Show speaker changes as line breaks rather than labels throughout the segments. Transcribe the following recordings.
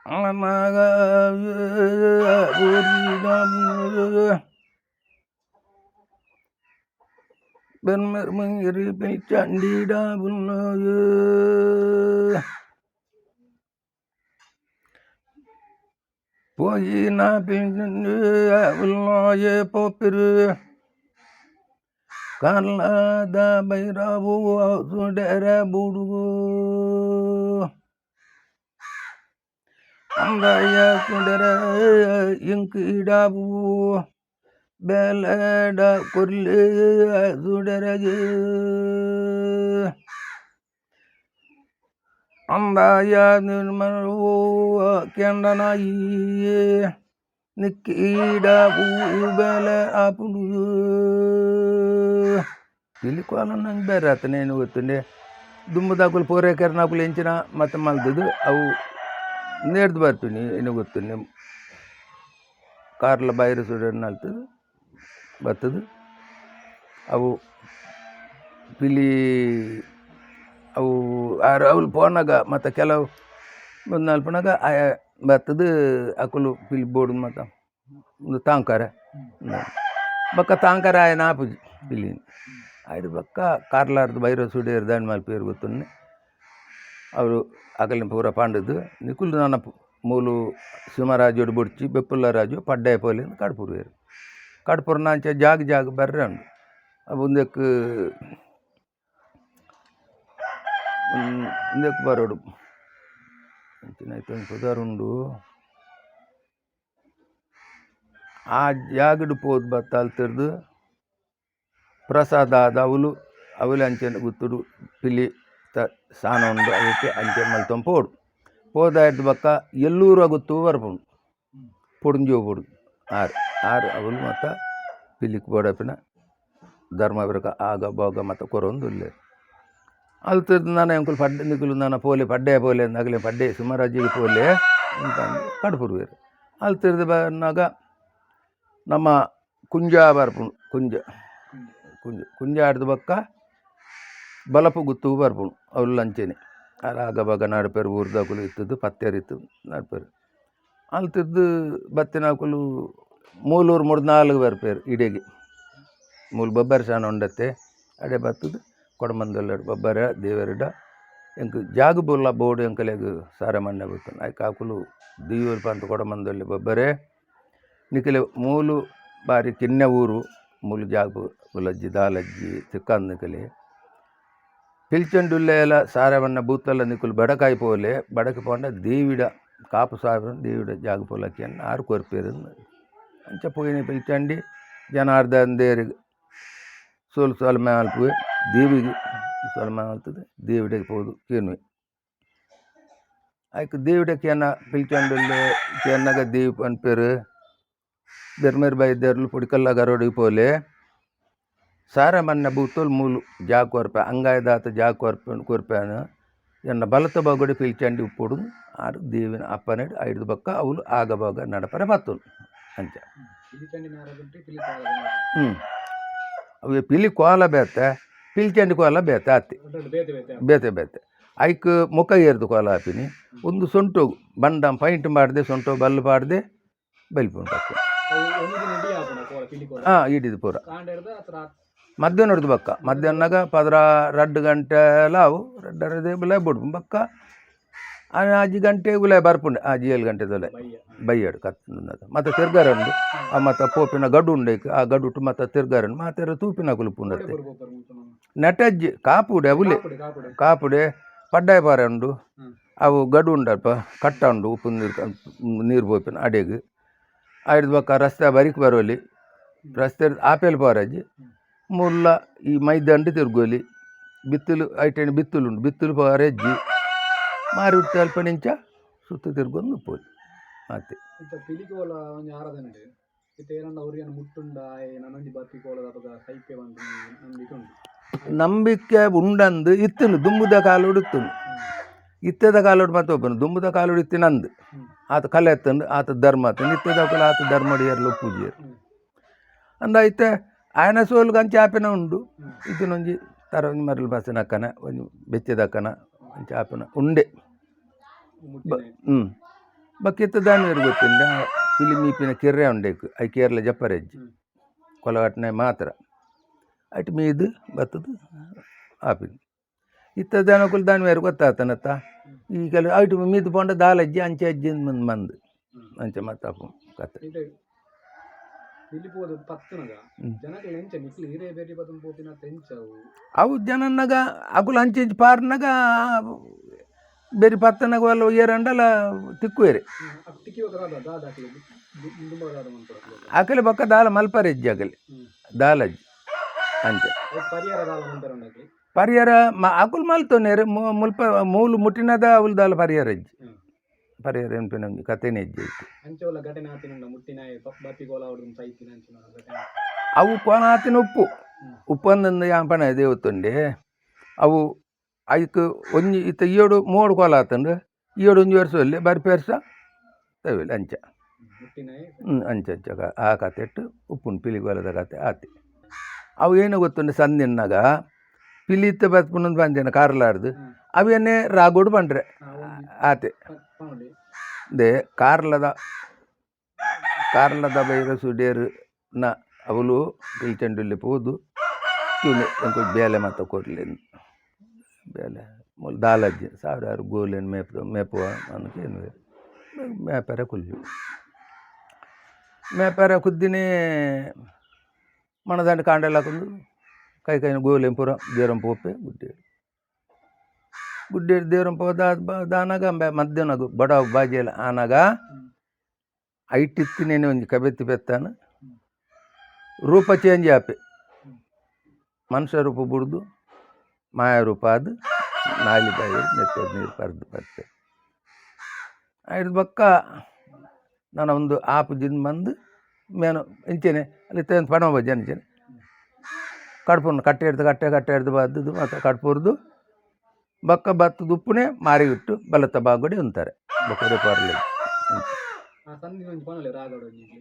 పోయిన పోపిరు కార్లాద బైరావు సుడెర బుడుగు ಅಂದಯ ಸುಡರ ಇಂಕಿಡಾಬು ಬೇಲಡ ಕೊರ್ಲೆ ಸುಡರಗೆ ಅಂದಾಯ ನಿರ್ಮಲವು ಕೆಂಡನಾಯಿ ನಿಕ್ಕೀಡಾಬು ಬೇಲೆ ಆಪುಡು ಪಿಲಿಕೋಲ ನಂಗೆ ಬೇರೆ ಆತನೇನು ಗೊತ್ತುಂಡೆ. ದುಮ್ಮದಾಕುಲು ಪೋರೇಕರ್ನಾಕುಲು ಎಂಚಿನ ಮತ್ತೆ ಮಲ್ದದು ಅವು ನೇರ್ದು ಬರ್ತೀನಿ ಏನು ಗೊತ್ತುಂಡೆ. ಕಾರ್ಲ ಬೈರು ಸುಡನ್ ಅಲ್ತದು ಬರ್ತದೆ. ಅವು ಪಿಲಿ ಅವು ಆರು ಅವ್ಲು ಪೋನಾಗ ಮತ್ತು ಕೆಲವು ಒಂದು ನಲ್ಪನಾಗ ಆಯ ಬರ್ತದೆ. ಅಕುಲು ಪಿಲಿ ಬೋಡು ಮತ್ತು ಒಂದು ತಾಂಕರೆ ಬೊಕ್ಕ ತಾಂಕರ ಆಯನ ಆಪುಜಿ ಪಿಲಿ ಆಯ್ದು. ಬೊಕ್ಕ ಕಾರ್ಲಾರ್ದು ಬೈರ ಸುಡೇರ್ ದಾಂಡ್ ಮಲ್ಪೇರು ಗೊತ್ತುಂಡೆ. ಅವರು ಅಕಲ್ನ ಪೂರ ಪಂಡುದು ನಿಕುಲು ನನ ಮೂಲು ಸಿಂಹರಾಜೋಡು ಬೊಡ್ಚಿ ಬೆಪ್ಪುಲ್ಲ ರಾಜು ಪಡ್ಡಾಯ ಪೋಲೆ ಕಡ್ಪುರುವೆರ್. ಕಡ್ಪುರ್ನ ಅಂಚ ಜಾಗ ಜಾಗ ಬರ್ರೆ ಉಂಡು. ಅವು ಉಂದೆಕ್ ಉಂದೆಕ್ ಬರೋಡು ಅಂಚಿನ ಐತ ಪುದರುಂಡು. ಆ ಜಾಗಡ್ ಪೋದು ಬತ್ತ ಅಲ್ತಿರ್ದು ಪ್ರಸಾದ ಆದ್ ಅವುಲು ಅವುಲು ಅಂಚನೆ ಗುತ್ತುಡು ಪಿಲಿ ತ ಸಾನ ಉಂಡು. ಅವೆಕ್ ಅಂಚೆ ಮಲ್ತೊಂದು ಪೋಡು ಪೋದಾಯ್ದು ಬೊಕ್ಕ ಎಲ್ಲೂರ ಗುತ್ತು ಬರ್ಪುಂಡು ಪೊಡುಂಜೋ ಪೊಡು ಆರು ಆರು ಅವುಲು ಮಾತ ಪಿಲಿಕ್ ಬೋಡಾಪಿನ ಧರ್ಮ ಆಗ ಭೋಗ ಮಾತ ಕೊರೊಂದುಲ್ಲೆರ್. ಅಲ್ತಿರ್ದು ನನ ಎಂಕುಲು ಪಡ್ಡೆ ನಿಕುಲು ನನ ಪೋಲೆ ಪಡ್ಡೆ ಪೋಲೆ ಅಗಲೆ ಪಡ್ಡೆ ಸಿಂಹರಾಜಿಗೆ ಪೋಲೆ ಅಂತ ಕಡಪುಡುವೆರ್. ಅಲ್ತಿರ್ದು ಬನ್ನಗ ನಮ್ಮ ಕುಂಜ ಬರ್ಪುಂಡು. ಕುಂಜ ಕುಂಜ ಕುಂಜ ಆಡ್ದು ಬೊಕ್ಕ ಬಲಪು ಗುತ್ತು ಬರ್ಪುಂಡು. ಅವ್ಲು ಅಂಚೆನೆ ಆರ್ ಆಗ ಬಾಗ ನಡ್ಪೆರ್. ಊರ್ದಕುಲು ಇತ್ತುದು ಪತ್ತೆರ್ ಇತ್ತು ನಡ್ಪೆರ್. ಅಲ್ತಿರ್ದು ಬತ್ತಿನಕುಲು ಮೂಲೂರು ಮೂಡ್ನಾಲ್ಗ್ ಬರ್ಪೆರ್ ಇಡೆಗ್. ಮೂಲು ಬೊಬ್ಬರ್ಯ ಸಾನ ಉಂಡತ್ತೆ, ಅಡೆ ಬತ್ತುದು ಕೊಡಮಂದೊಲ್ಲಡ್ ಬೊಬ್ಬರ್ಯ ದೇವೆರ್ಡ ಎಂಕ್ ಜಾಗ್ ಪೂರ ಬೋಡು ಎಂಕಲೆಗ್ ಸಾರ ಮಣ್ಣೆ ಬತ್ತುಂಡು. ಐಕ್ ಅಕುಲು ದೀವೊಲು ಪಂತ ಕೊಡಮಂದೊಲ್ಲೆ ಬೊಬ್ಬರ್ಯ ನಿಕಲೆ ಮೂಲು ಬಾರಿ ಕಿನ್ಯ ಊರು, ಮೂಲು ಜಾಗ್ ಉಲಜ್ಜಿ ದಾಲಜ್ಜಿ ತಿಕ್ಕಂದ್. ನಿಕಲೆ ಪಿಲ್ಚಂಡುಲ್ಲೇಲ ಸಾರವನ್ನ ಬೂತಲ್ಲ ನಿಕುಲು ಬಡಕಾಯಿ ಪೋಲೆ. ಬಡಕ ಪೋಂಡ ದೇವಿಡ ಕಾಪು ಸಾವಿರ ದೇವಿಡ ಜಾಗ ಪೋಲಕ್ಕೆ ಆರು ಕೊರ್ಪೆರ್. ಅಂಚ ಪೋಯಿನ ಪಿಲ್ಚಂಡಿ ಜನಾರ್ದನ್ ದೇರಿಗೆ ಸೋಲು ಸೊಲ್ಮೆ ಮಲ್ಪುವೆ. ದೇವಿಗ್ ಸೊಲ್ಮೆ ಮಲ್ತುದು ದೇವಿಡಗ್ ಪೋದು ಕೇನುವೆ. ಐಕ್ ದೇವಿಡ ಕೇನ ಪಿಲ್ಚಂಡುಲ್ಲೆ ಕೇನ್ನಗ ದೇವಿ ಪನ್ಪೆರ್, ಬೆರ್ಮೆರ್ ಬೈದೆರ್ಲು ಪೊಡಿಕಲ್ಲ ಗರೋಡಿಗ್ ಪೋಲೆ, ಸಾರ ಮನ್ನ ಬೂತೊಲು ಮೂಲು ಜಾಗ್ ಕೊರ್ಪೆ, ಅಂಗಾಯದಾತ ಜಾಗ್ ಕೊರ್ಪೆ ಕೊರ್ಪೆನ, ಎನ್ನ ಬಲತ ಬಾಗೊಡೆ ಪಿಲ್ಚಂಡಿ ಉಪ್ಪೊಡು. ಆರ್ ದೇವಿನ ಅಪ್ಪನೆಡ್ ಐಡ್ದ್ ಬೊಕ್ಕ ಅವುಲು ಆಗಬೋಗ ನಡಪರೆ ಪತ್ತುಲು ಅಂಚ. ಅವು ಪಿಲಿ ಕೋಲ ಬೇತೆ, ಪಿಲ್ಚಂಡಿ ಕೋಲ ಬೇತೆ ಆತೆ. ಬೇತೆ ಬೇತೆ. ಐಕ್ ಮುಖ ಏರ್ದು ಕೋಲ ಆಪಿನಿ. ಒಂದು ಸೊಂಟೊಗು ಬಂಡ ಪೈಂಟ್ ಪಾಡ್ದೆ ಸೊಂಟೊ ಬಲ್ಲ್ ಪಾಡ್ದೆ ಬಲಿಪುಂಡು. ಹಾಂ, ಇಡಿದು ಪೂರ ಮಧ್ಯಾಹ್ನಡ್ದು ಬೊಕ್ಕ ಮಧ್ಯಾಹ್ನಗ ಪದ್ರ ರಡ್ಡ್ ಗಂಟೆಲ ಅವು ರಡ್ಡರೆ ಬುಲೆ ಬುಡ್ಪು. ಬೊಕ್ಕ ಆಜಿ ಗಂಟೆ ಉಲಾಯಿ ಬರ್ಪುಂಡು, ಆಜಿ ಏಳು ಗಂಟೆದೊಲೆ ಬಯ್ಯಡು ಕತ್ತುಂಡು. ಮತ್ತು ತಿರ್ಗಾರ ಉಂಡು. ಆ ಮತ್ತು ಪೋಪಿನ ಗಡು ಉಂಡು ಐಕ್. ಆ ಗಡುಟು ಮತ್ತು ತಿರ್ಗಾರ ಉಂಡು. ಮಾತೆರ ತೂಪಿನಕುಲು ಉಪ್ಪುಂಡತ್ತೆ. ನೆಟಜ್ಜಿ ಕಾಪುಡೆ ಅವುಲೆ ಕಾಪುಡೆ ಪಡ್ಡಾಯ ಪಾರೆ ಉಂಡು. ಅವು ಗಡು ಉಂಡಲ್ಪ ಕಟ್ಟ ಉಂಡು, ಉಪ್ಪು ನೀರು ನೀರು ಪೋಪಿನ ಅಡೆಗ್. ಐಡ್ದ್ ಬೊಕ್ಕ ರಸ್ತೆ ಬರಿಕ್ ಬರೋಲಿ, ರಸ್ತೆ ಆಪೇಲ್ ಪೋರಜ್ಜಿ. ಮುಲ್ಲ ಈ ಮೈದಾಂಡ್ ತಿರ್ಗೋಲಿ. ಬಿತ್ತಲು ಐಟೆನ್ ಬಿತ್ತಲು ಉಂಡು, ಬಿತ್ತಲು ಪೋರೆಜ್ಜಿ. ಮಾರಿ ಉಟ್ಟು ಅಲ್ಪ ನಿಂಚ ಸುತ್ತ ತಿರ್ಗೊಂದು ಪೋಲಿ ಆತೆ.
ಇತ್ತ ಪಿಲಿಕೋಲ ಒಂಜಿ ಆರಾಧನೆ ಇತ್ತೆ ಏರಂಡ ಒರಿಯನ ಮುಟ್ಟುಂಡ ನನೊಂಜಿ ಬರ್ಪಿ ಕೋಲದ ಅಪಗ ಸೈಪೆ ಪನ್ಪಿನ ನಂಬಿಕೆ ಉಂಡು.
ನಂಬಿಕೆ ಉಂಡಂದು ಇತ್ತುಂಡು, ದುಂಬುದ ಕಾಲೋಡು ಇತ್ತುಂಡು. ಇತ್ತೆದ ಕಾಲೋಡು ಮತ್ತೆ ಒಪ್ಪುನು. ದುಂಬುದ ಕಾಲೋಡು ಇತ್ತಿನಂದು ಆತ ಕಲೆ ಎತ್ತುಂಡು, ಆತ ಧರ್ಮ ಆತಂಡು. ಇತ್ತೆದಕುಲು ಆತ ಧರ್ಮಡು ಏರ್ಲ ಪೂಜೆಯರು. ಅಂದ ಇತ್ತೆ ಆಯನ ಸೋಲ್ಗ್ ಅಂಚ ಆಪಿನ ಉಂಡು. ಇತ್ತಿನೊಂಜಿ ತರ ಒಂಜಿ ಮರಲ್ ಬಸ್ಸಿನಕ್ಕನ ಒಂಜಿ ಬೆಚ್ಚದಕ್ಕನ ಅಂಚ ಆಪಿನ ಉಂಡೆ. ಬಕ್ಕಿತ್ತ ದಾನಿಯರು ಗೊತ್ತಿಂದ ಪಿಲಿ ಮೀಪಿನ ಕಿರ್ರೆ ಉಂಡೇಕು I Kerala ಜಪ್ಪರೆಜ್ಜಿ ಕೊಲಗಟ್ಟನೆ ಮಾತ್ರ ಅಟ್ ಮೀದು ಬತ್ತದು ಆಪಿನ ಇತ್ತ ದನಕುಲು ದಾನಿಯರು ಗೊತ್ತಾತನತ್ತ ಈ ಕೆಲವು ಐಟು ಮೀದು ಪೋಂಡ ದಾಲಜ್ಜಿ ಅಂಚೆ ಅಜ್ಜಿ ಮಂದ್ ಮಂದ್ ಅಂಚೆ ಮತ್ತಾಪು ಕತೆ.
ಇತ್ತೆ ಇಲ್ಲಿ ಪೋದು ಪತ್ತನಗ ಜನಕ್ಕೆ ಎಂಚ ನಿಕ್ಲು ಹಿರೇ ಬೇರೆ ಬದನ್ ಪೋಪಿನ ಎಂಚ ಅವು?
ಅವು ಜನನ್ನಗ ಅಕುಲು ಅಂಚೆ ಇಂಚೆ ಪಾರ್ನಗ ಬೇರೆ ಪತ್ತನಗ ಒಲ್ಲ ಏರಂಡಲ ತಿಕ್ಕುವೇರೆ.
ಅಟ್ಟಿಗೆ ದಾದ ದಾದ ಹಾಕಲಿ ದುಂಬ ದಾದ ಮನ್ಪೊಡು.
ಅಕಲೆ ಬೊಕ್ಕ ದಾಲ ಮಲ್ಪರೆಜ್ಜಿ ಅಕಲೆ ದಾಲಜ್ಜಿ ಅಂಚೆ.
ಅವು ಪರಿಹಾರ ದಾಲ ಮನ್ಪೆರೆ ಉಂಡಾಕ್ಲಿ.
ಪರಿಹಾರ ಅಕುಲು ಮಲ್ತೊನೇರು ಮುಲ್ಪ ಮೂಲು ಮುಟ್ಟಿನದ ಅವಲು ದಾಲ ಪರಿಹಾರ ಇಜ್ಜಿ. ಪರಿಹಾರ ಎನ್ಪಿನ ಒಂಜಿ ಕತೆನೇ ಇಜ್ಜಿ ಐತೆ.
ಅಂಚೆ ಒಲ್ಲ ಘಟನೆ ಆತಿನುಂಡ ಮುಟ್ಟಿನಾಯ ಬಪ್ಪಿ ಕೋಲ ಹೊಡೆದು ಸೈತಿನ ಅಂಚಿನ ಘಟನೆ?
ಅವು ಕೋಣಾತಿನ ಉಪ್ಪು ಉಪ್ಪಂದಂದು ಯಾಂಪಣ ದೇವತ್ತುಂಡೆ ಅವು ಐಕ್ ಒಂಜಿ ಇತ್ತ ಈಯೋಡು ಮೂಡು ಕೋಲ ಆತಂಡು ಈಯೋಡು ಒಂಜಿ ವರ್ಷ ಒಲ್ಲೆ ಬಾರಿ ಪೇರ್ಸ ತವಿಲ್ ಅಂಚ.
ಮುಟ್ಟಿನಾಯ.
ಅಂಚ ಅಂಚ ಆ ಕತೆ ಇಟ್ಟು ಉಪ್ಪುನ್ ಪಿಲಿಗೋಲದ ಕತೆ ಆತಿ. ಅವು ಏನು ಗೊತ್ತುಂಡು ಸಂದಿನ್ನಾಗ ಪಿಲಿತ್ತ ಬತ್ಪುನಂದು ಬಂದೇನ ಕಾರ್ಲಾರ್ದು ಅವೇನೇ ರಾಗೋಡು ಬಂಡ್ರೆ ಆತೆ.
ಪನೊಲಿ.
ದೆ ಕಾರ್ಲದ ಕಾರ್ಲದ ಬೈರ ಸುಡೇರು ನ ಅವಲು ಪಿಲ್ಚಂಡುಲ್ಲಿ ಪೋದು ಕ್ಯೂನೆ ಎಂಕು ಬೇಲೆ ಮಾತ ಕೊರ್ಲಿ ಬೇಲೆ ಮೂಲು ದಾಲಜ್ಜಿ ಸಾವಿರಾರು ಗೋಲೆನ್ ಮೇಪ್ ಮೇಪುವ ಅನ್ಕೇನು ಮೇಪರ ಕುಲ್ಲು ಮೇಪರ ಕುದ್ದಿನೇ ಮಣದಂಡ ಕಾಂಡೆಲ್ಲ ಹಾಕೊಂಡು ಕೈ ಕೈನ ಗೋಲೆನ್ ಪೂರ ದೇರಂ ಪೋಪೆ ಗುಡ್ಡೇರು ಗುಡ್ಡೇರು ದೇರಂ ಪೋ ದಾನಾಗ ಮಧ್ಯಾಹ್ನ ಬಡ ಬಾಜಿಯಲ್ಲ ಆನಾಗ ಐಟಿತ್ತಿನೇನೆ ಒಂಜಿ ಕಬೆತ್ತಿ ಪೆತ್ತಾನ ರೂಪ ಚೇಂಜ್ ಆಪೆ ಮನುಷ್ಯ ರೂಪ ಬುಡ್ದು ಮಾಯ ರೂಪ ಅದು ನಾಲಿ ಬಾಯಿ ನೆತ್ತ ನೀರು ಪರ್ದು ಬರ್ತೆ ಐದು ಬಕ್ಕ ನಾನು ಒಂದು ಆಪು ಜಿಂದ ಬಂದು ಮೇನು ಇಂಚೆನೆ ಅಲ್ಲಿ ತೇನ್ ಪಣ ಬಜ್ಜೆ ಅಂಚೆನೆ ಕಡ್ಪುನ ಕಟ್ಟೆ ಹಿಡ್ದು ಕಟ್ಟೆ ಕಟ್ಟೆ ಹಿಡ್ದು ಬದ್ದು ಮತ್ತು ಕಡ್ಪುರ್ದು ಬಕ್ಕ ಬತ್ತದ ಉಪ್ಪುನೆ ಮಾರಿಗಿಟ್ಟು ಬಲತ್ತ ಬಾಗುಡಿ ಅಂತಾರೆ ಬೊಕ್ಕಡೆ ಪರ್ಲಿ.
ಆ ಸಂದಿನ ಒಂಜಿ ಪನೊಲಿ ರಾಗಡು ಒಂಜಿ.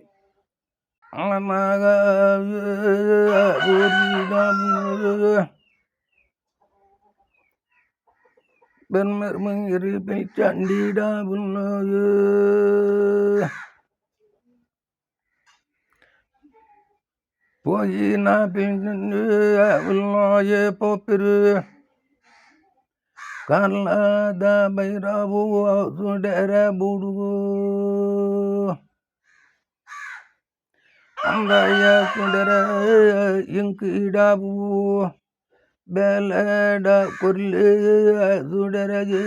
పోయిన పోపిరు కల్లాద బైరావు సుడెర బుడుగు అందయ్య సుడెర ఇంకిడాబు ಬೇಲಡ ಕೊರ್ಲಿ ಸುಡರಗೆ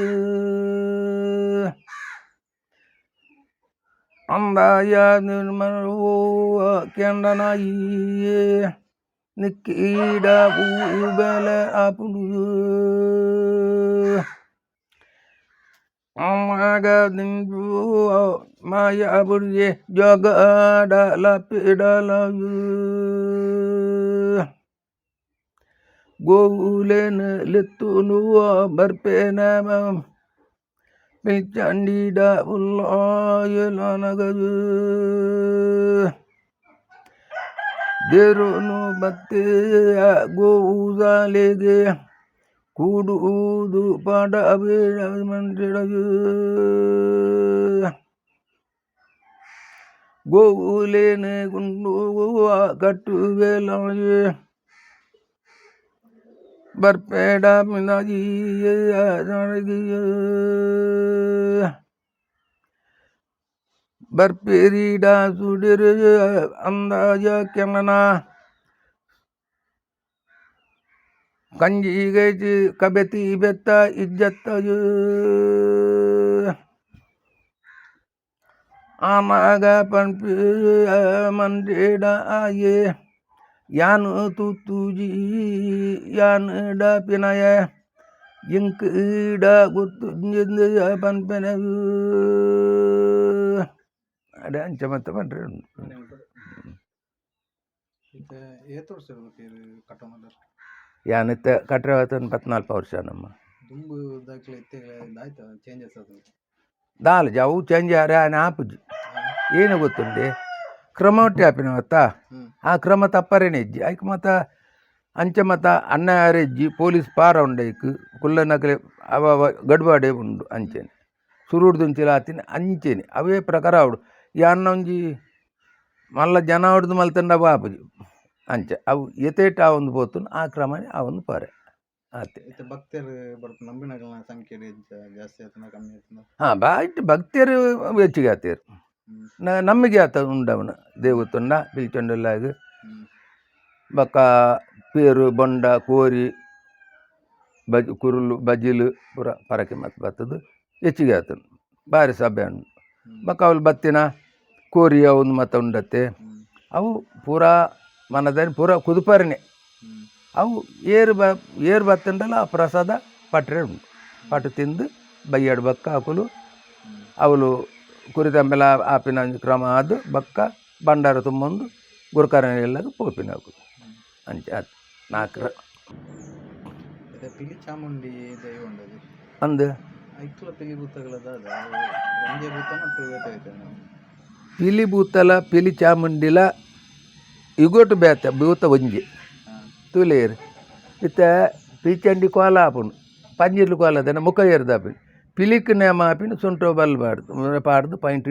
ಅಂದಾಯ ನಿರ್ಮಲವು ಕೆಂಡನಾಯಿ ನಿಕ್ಕೀಡ ಬೆಲೆ ಅಪುಡು ಅಮ್ಮಗ ದಿಂಡು ಮಾಯ ಬುರ್ಜೆ ಜಗಡ ಲಪಿಡಲ ಗೋವುಲೇನ ಲೆತ್ತುನು ಬರ್ಪೇನ ಪಿಲ್ಚಂಡಿಡ ಉಲ್ಲಾಯಲನಗದು ದೇರುನು ಬತ್ತೆ ಗೋವುಜಾಲೆಗೆ ಕೂಡುವುದು ಪಾಡ ಮಂಡಿಡಗು ಗೋವುಲೇನ ಗುಂಡು ಕಟ್ಟುವೆಲಾಯೆ ಬರ್ಪೇಡ ಬರ್ಪೇರಿಡ ಸುಡಿರು ಅಂದಾಜ ಕೆಮನ ಕಂಜಿಗೆ ಕಬೆತಿ ಬೆತ್ತ ಇಜ್ಜತ್ತಯು ಆಮಾಗ ಪಂಪಿ ಮಂಡಿಡ ಆಯೆ ಯಾನು ತುತ್ತುಜಿ ಯಾನು ಡಾಪಿನಯ ಇಂಕ್ ಗೊತ್ತು ಪನ್ಪೆನ ಅಡೆ ಅಂಚ ಮತ್ತೆ ಪಂಡ್ರೆ.
ಇತ್ತೆ ಏತ್ ವರ್ಷ ಪೇರು ಕಟ್ಟೊಂದುಲ್ಲೆರ್?
ಯಾನ್ ಇತ್ತೆ ಕಟ್ರೆ ಪತ್ನಾಲ್ಪ ವರ್ಷ ನಮ್ಮ.
ದುಂಬು ದಾಕ್ಲೆ ಇತ್ತೆಗ್ಲ ದಾಯ್ತ ಚೇಂಜಸ್ ಆತುಂಡು?
ದಾಲ ಅವು ಚೇಂಜ್ ಆರೆ ಆನೆ ಆಪುಜಿ. ಏನು ಗೊತ್ತುಂಡೆ ಕ್ರಮ ಒಟ್ಟಿ ಆಪಿನ ಮತ್ತ ಆ ಕ್ರಮ ತಪ್ಪರೇನೆ ಇಜ್ಜಿ. ಐಕ್ ಮತ ಅಂಚೆ ಮತ ಅಣ್ಣ ಇಜ್ಜಿ ಪೊಲೀಸ್ ಪಾರ ಉಂಡು ಐಕ್ ಕುಲ್ಲನಕಲೆ ಅವ ಅವ ಗಡ್ಬಾಡೆ ಉಂಡು ಅಂಚೆನೆ. ಸುರುಡ್ದುಂಚಿಲ ಆತಿನ ಅಂಚೆನೆ ಅವೇ ಪ್ರಕಾರ ಆವಡು. ಯಾನ್ನ ಒಂಜಿ ಮಲ್ಲ ಜನ ಹೊಡ್ದು ಮಲ್ತಂಡ ಬಾಪುಜಿ ಅಂಚ ಅವು ಎತೇಟ ಆವೊಂದು ಪೋತುಂಡು ಆ ಕ್ರಮನೇ ಆವೊಂದು ಪೋರೆ ಆತೆ.
ಇತ್ತೆ ಭಕ್ತೆರ್ ಬರ್ಪು ನಂಬಿನಗಲ್ನ ಸಂಖ್ಯೆ ಎಂಚ ಜಾಸ್ತಿ ಆತುಂಡ ಕಮ್ಮಿ ಆತುಂಡ?
ಹಾಂ, ಬಾಯ್ಟ್ ಭಕ್ತಿಯರು ಹೆಚ್ಚಿಗೆ ಆತೇರು. ನಮಗೆ ಆತ ಉಂಡವನ ದೇವತುಂಡ ಪಿಲ್ಚಂಡುಲ್ಲಾಗ ಬೊಕ್ಕ ಪೇರು ಬೊಂಡ ಕೋರಿ ಬಜ್ ಕುರುಲು ಬಜಿಲು ಪೂರ ಪರಕೆ ಮಲ್ತ್ ಬತ್ತುದು ಹೆಚ್ಚಿಗೆ ಆತುಂಡು ಬಾರಿ ಸಭೆ ಉಂಡು. ಬೊಕ್ಕ ಅವ್ಲು ಬತ್ತಿನ ಕೋರಿ ಅವು ಮಾತ ಉಂಡತ್ತೆ. ಅವು ಪೂರಾ ಮನದಾನಿ ಪೂರ ಕುದುಪರ್ನೆ. ಅವು ಏರು ಬ ಏರು ಬತ್ತುಂಡಲ ಆ ಪ್ರಸಾದ ಪಟ್ರೆ ಉಂಡು. ಪಟ್ಟು ತಿಂದು ಬಯ್ಯಡ್ ಬೊಕ್ಕ ಅಕುಲು ಅವಳು ಕುರಿತಂಬೆಲ ಆಪಿನ ಒಂಜಿ ಕ್ರಮ ಆದ್ ಬೊಕ್ಕ ಭಂಡಾರ ತುಂಬೊಂದು ಗುರ್ಕಾರನ ಇಲ್ಲಗ್ ಪೋಪಿನ ಅಕುಲು ಅಂಚ ಆತ್ ನಾಲ್ಕು.
ಇತ್ತೆ ಪಿಲಿ ಚಾಮುಂಡಿ ದೈವ ಉಂಡದು.
ಅಂದ್.
ಐಕ್ಲ ಪಿಲಿ ಭೂತಗಳ ದಾದ ಒಂಜೇ ಭೂತನ ಅತ್ತ್ ಬೇತೆ ಬೇತೆನಾ?
ಪಿಲಿ ಭೂತಲ ಪಿಲಿ ಚಾಮುಂಡಿಲ ಇಗೋಟು ಬೇತೆ, ಭೂತ ಒಂಜಿ. ತೂಲೇರು ಇತ್ತೆ ಪಿಲಿಚಂಡಿ ಕೋಲ ಆಪುಂಡು, ಪಂಜಿರ್ಲು ಕೋಲ ದನ ಮುಖ ಏರ್ದಾಪಿನ ಪಿಲಿಕ್ ನೇಮ ಆಪಿನ ಸುಂಟೋ ಬಲ್ ಪಾಡ್ದು ಪಾಡ್ದು ಪೈಂಟ್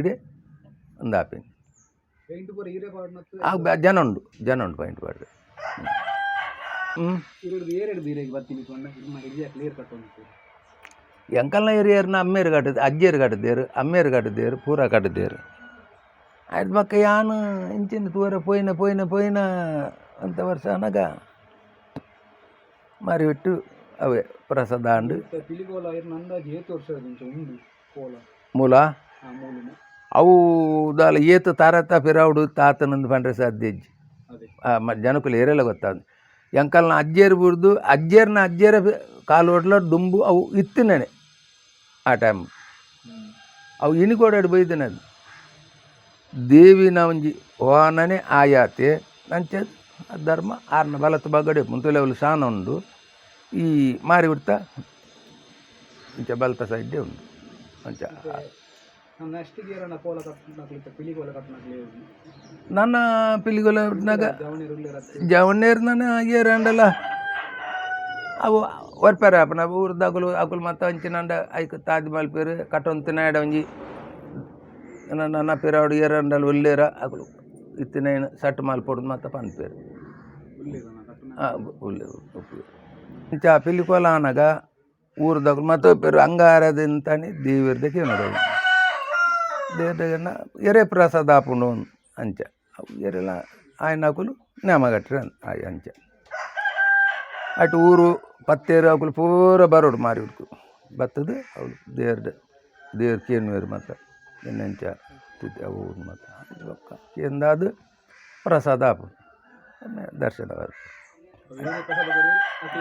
ಉಂದಾಪಿನ.
ಪೈಂಟ್ ಪೂರ ಈರೆ ಪಾಡ್ನತ್ತು?
ಆ ಜನ ಉಂಡು, ಜನ ಉಂಡು ಪೈಂಟ್ ಪಾಡ್ದು. ಹ್ಞೂ.
ಇರಡ್ದು ಏರೆಡ್ದು ಇರೆಗ್ ಬತ್ತಿನಿ ಪಂಡ ನಿಮ್ಮ ಹಿರಿಯ ಕ್ಲಿಯರ್ ಕಟ್ಟೊಂದು.
ಎಂಕಲ್ನ ಹಿರಿಯರ್ನ ಅಮ್ಮೇರು ಕಟ್ಟದು, ಅಜ್ಜೇರು ಕಟ್ಟದೇರು, ಅಮ್ಮೇರು ಕಟ್ಟದೇರು, ಪೂರ ಕಟ್ಟದೇರು. ಆಯ್ತು, ಬೊಕ್ಕ ಯಾನ್ ಇಂಚಿನ ತೂವರೆ ಪೋಯಿನ ಪೋಯಿನ ಪೋಯಿನ ಅಂತ ವರ್ಷ ಅನಗ ಮಾರಿ ಬಿಟ್ಟು ಅವೇ ಪ್ರಸಾದ ಆಂಡ್.
ಇತ್ತೆ ಪಿಲಿಕೋಲ ಇರ್ನ ಅಂದಾಜು ಏತ್ ವರ್ಷ ಇಂಚ ಉಂಡು ಕೋಲ?
ಮೂಲ?
ಆ ಮೂಲುನ.
ಅವು ದಾಲ ಏತ್ ತಾರತ ಪಿರಾವುಡು ತಾತನಂದು ಪಂಡ್ರೆ ಸಾಧ್ಯ ಇಜ್ಜಿ.
ಅದೇ.
ಜನಕುಲು ಏರೆಲ್ಲ ಗೊತ್ತಾದ ಎಂಕಲ್ನ ಅಜ್ಜೇರು ಬುಡ್ದು ಅಜ್ಜೇರ್ನ ಅಜ್ಜೇರ ಕಾಲೋಡ್ಲ ದುಂಬು ಅವು ಇತ್ತಿನನೆ ಆ ಟೈಮ್. ಅವು ಇನಿಕೋಡಾಡು ಬೈದಿನ ದೇವಿನ ಒಂಜಿ ವಾನನೆ ಆಯಾತೆ ಅಂಚ ಧರ್ಮ ಆರ್ನ ಬಲತ್ತ ಬಗಡೆ ಮುಂತುಲೆ ಸಾನ ಉಂಡು. ಈ ಮಾರಿ ಬಿಡ್ತಾ ಇಂಚ ಬಲತ ಸೈಡ್ಡೆ ಉಂಡು ಅಂಚ.
ನೆಕ್ಸ್ಟ್ ಏರಣ್ಣ ಕೋಲ ಕಟ್ಟುನಕ್ಲು ಇತ್ತೆ ಪಿಲಿ ಕೋಲ ಕಟ್ಟುನಕ್ಲು?
ನನ್ನ ಪಿಲಿಗೊಲ ನಾಗ
ಜವಣಿ ಉಲ್ಲೇರತ್ತೆ?
ಜವಣ್ಣೇರು ನನ್ನ ಏರಂಡಲ ಅವು ವರ್ಪೆರೆ ಆಪುನ ಊರ್ದಕುಲು ಅಕುಲು ಮತ್ತ ಅಂಚಿನಂಡ ಐಕ್ ತಾಜ್ ಮಲ್ಪೆರ್ ಕಟ್ಟೊಂತಿನಾಡ ಒಂಜಿ ನನ್ನ ಪಿರಾವುಡು ಏರಂಡಲ ಉಲ್ಲೇರ ಅಕುಲು ಇತ್ತಿನ ಸಟ್ ಮಲ್ಪೊಡು ಮತ್ತ ಪನ್ಪೆರ್.
ಉಲ್ಲೇರಣ್ಣ ಕಟ್ಟುನ?
ಉಲ್ಲೇರು ಉಪ್ಪು ಇಂಚ ಪಿಲಿಕೋಲ ಆನಗ ಊರ್ದಕುಲು ಮತ್ತ ಪೇರು ಅಂಗಾರದಿಂತಾನೆ ದೇವೆರ್ದ ಕೇನೋಡು ದೇವ್ರದನ್ನ ಎರೆ ಪ್ರಸಾದ ಆಪುಂಡು ಅಂಚ ಅವು ಎರೆಲ ಆಯನಕುಲು ನೇಮ ಕಟ್ಟರೆ ಅಂಚ. ಅಟ್ ಊರು ಪತ್ತೇರು ಅಕುಲು ಪೂರ ಬರೋಡು ಮಾರಿ ಉಡ್ಕು ಬತ್ತದು ಅವ್ಲು ದೇರ್ದ ದೇವ್ರ ಕೇನುವೆರ್ ಮಾತ ಎಂಚ ಅವು ಊರು ಮಾತ ಬೊಕ್ಕ ಕೇಂದಾದ್ ಪ್ರಸಾದ ಆಪುಂಡು, ದರ್ಶನ.
ಏನೇ ಪ್ರಸಾದ ಕೊರಿ?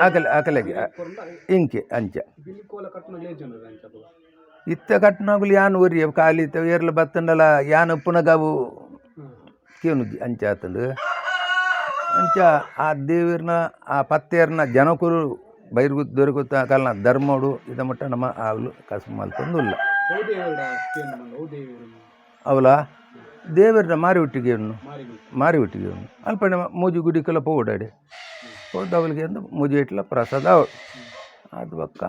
ಅಕಲೆ ಅಕಲೆಗೆ ಇಂಕೆ ಅಂಚ.
ಪಿಲಿ ಕೋಲ ಕಟ್ಟುನಕ್ಲು ಏತ್ ಜನ ಅಂಚ ಅಪಗ?
ಇತ್ತೆ ಕಟ್ಟುನಕುಲು ಯಾನ್ ಒರಿಯೆ ಖಾಲಿ ಇತ್ತೆ ಏರ್ಲ ಬತ್ತಂಡಲ ಯಾನ್ ಉಪ್ಪುನಗ ಅವು ಕೇನುಜಿ ಅಂಚ ಆತುಂಡು. ಅಂಚ ಆ ದೇವೆರ್ನ ಆ ಪತ್ತೇರ್ನ ಜನಕುಲು ಬೈರ್ಗು ದೊರಕುತ್ತ ಕಲ್ನ ಧರ್ಮೋಡು ಇದ ಮುಟ್ಟ ನಮ್ಮ ಆವ್ಲು ಕಸಬು ಮಲ್ತೊಂದುಲ್ಲ.
ಓ ದೇವರುಡ ಕೇಂದ್ರ ಮಂಡ ಓ ದೇವರು?
ಅವಲ ದೇವೆರ್ನ ಮಾರಿ ಒಟ್ಟಿಗೆ ಉಂಡು.
ಮಾರಿ.
ಮಾರಿ ಒಟ್ಟಿಗೆ ಉಂಡು. ಅಲ್ಪ ನಮ್ಮ ಮೂಜಿ ಗುಡಿಕೆಲ್ಲ ಪೋವಡಾಡೆ ಪೋದು ಅವಳಿಗೆ ಅಂದು ಮೂಜಿ ಇಟ್ಲ ಪ್ರಸಾದ ಅವು ಅದು ಬೊಕ್ಕ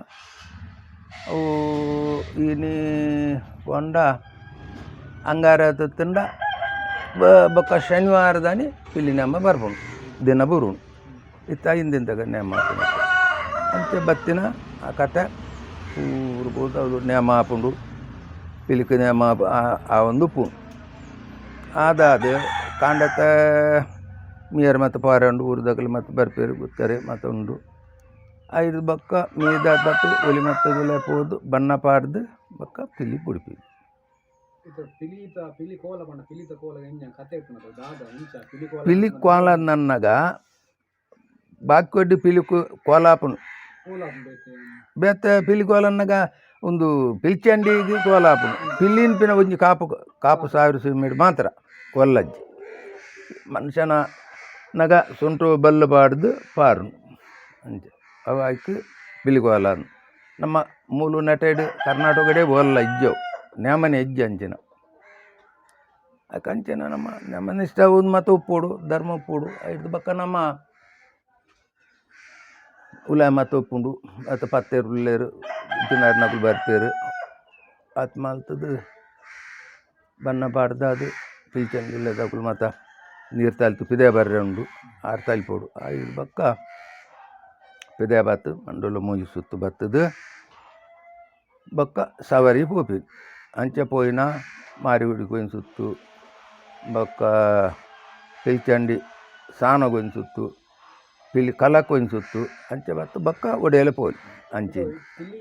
ಅವು ಇನಿ ಪಂಡ ಅಂಗಾರ ತಿಂಡ ಬೊಕ್ಕ ಶನಿವಾರದಾನಿ ಪಿಲಿ ನೇಮ ಬರ್ಪುಂಡು, ದಿನ ಬರುಂಡು. ಇತ್ತ ಹಿಂದಿಂದಾಗ ನೇಮ ಆಪುಂಡು. ಅಂಚೆ ಬತ್ತಿನ ಆ ಕತೆ ಪೂರ ಪೋದು ಅವ್ಲು ನೇಮ ಆಪುಂಡು, ಪಿಲಿಕ್ ನೇಮ ಆವೊಂದು ಉಪ್ಪುಂಡು. ಆದಾದ್ ಕಾಂಡತ್ತ ಮೀಯರ್ ಮತ್ತು ಪಾರೆ ಉಂಡು, ಊರುದಕುಲು ಮತ್ತು ಬರ್ಪೆರ್ ಗುತ್ತರೆ ಮಾತ ಉಂಡು. ಐದು ಬೊಕ್ಕ ಮೀದ ಬತ್ತು ಒಲಿ ಮತ್ತು ಗುಲೆ ಪೋದು ಬಣ್ಣ ಪಾಡ್ದು ಬೊಕ್ಕ ಪಿಲಿ ಬುಡ್ಪಿ.
ಇತ್ತೆ ಪಿಲಿತ ಪಿಲಿ ಕೋಲ ಪಂಡ ಪಿಲಿತ ಕೋಲ ಎಂಜ ಕತೆ ಇಪ್ಪುನದ ದಾದ ಇಂಚ ಪಿಲಿ ಕೋಲ?
ಪಿಲಿ ಕೋಲ ನನ್ನಗ ಬಾಕ್ಯೊಡ್ಡಿ ಪಿಲಿ ಕೋಲ ಆಪುಂಡು.
ಕೋಲ ಆಪುಂಡು ಬೇತೆ?
ಬೇತೆ ಪಿಲಿ ಕೋಲ ಅನ್ನಗ ಒಂದು ಪಿಲ್ಚಂಡಿಗೆ ಕೋಲ ಆಪುಂಡು. ಪಿಲಿನ್ ಪಿನ ಒಂಜಿ ಕಾಪು ಕಾಪು ಸಾವಿರ ಸೀಮೆಡ್ ಮಾತ್ರ ಕೊಲ್ಲಜ್ಜಿ ಮನುಷ್ಯನ ನಗ ಸೊಂಟು ಬಲ್ಲು ಪಾಡ್ದು ಪಾರುಂಡು ಅಂಚ. ಅವು ಐಕ್ ಪಿಲಿ ಕೋಲ. ನಮ್ಮ ಮೂಲು ನಟೆಡ್ ಕರ್ನಾಟಕಡೇ ಓಲ್ಲ ಇಜ್ಜವು ನೇಮನೆ ಇಜ್ಜಿ ಅಂಚಿನ. ಕಂಚಿನ ನಮ್ಮ ನಮ್ಮ ನಿಷ್ಠ ಒಂದು ಮತ ಉಪ್ಪೋಡು ಧರ್ಮ ಉಪ್ಪೋಡು. ಐಡ್ದ್ ಬೊಕ್ಕ ನಮ್ಮ ಉಲಾಯಿ ಮತ ಉಪ್ಪುಂಡು. ಅತ್ತ ಪತ್ತೇರು ಉಲ್ಲೇರು ತಿನ್ನಾರ್ನಕುಲು ಬರ್ಪೇರು. ಆತ್ ಮಲ್ತುದು ಬಣ್ಣ ಪಾಡ್ದಾದ್ ಪಿಲ್ಚಂಡಿ ಇಲ್ಲದಕುಲು ಮಾತ ನೀರು ತಲ್ತು ಪಿದಯಿ ಬರ್ರೆ ಉಂಡು ಆರ್ ತಲಿಪೊಡು. ಆಯಿಡ್ ಬೊಕ್ಕ ಪಿದಯಿ ಬತ್ತು ಮಂಡಲ ಮೂಜಿ ಸುತ್ತು ಬತ್ತುದು ಬೊಕ್ಕ ಸವಾರಿ ಪೋಪೆರ್. ಅಂಚ ಪೋಯಿನ ಮಾರಿಗುಡಿಗ್ ಒಂಜಿ ಸುತ್ತು ಬೊಕ್ಕ ಪಿಲ್ಚಂಡಿ ಸಾನಗ್ ಒಂಜಿ ಸುತ್ತು ಪಿಲಿ ಕಲಕ್ ಒಂಜಿ ಸುತ್ತು ಅಂಚ ಬತ್ತ್ ಬೊಕ್ಕ ಒಡಿಯೆಲ ಪೋಲಿ ಅಂಚ.
ಪಿಲಿ.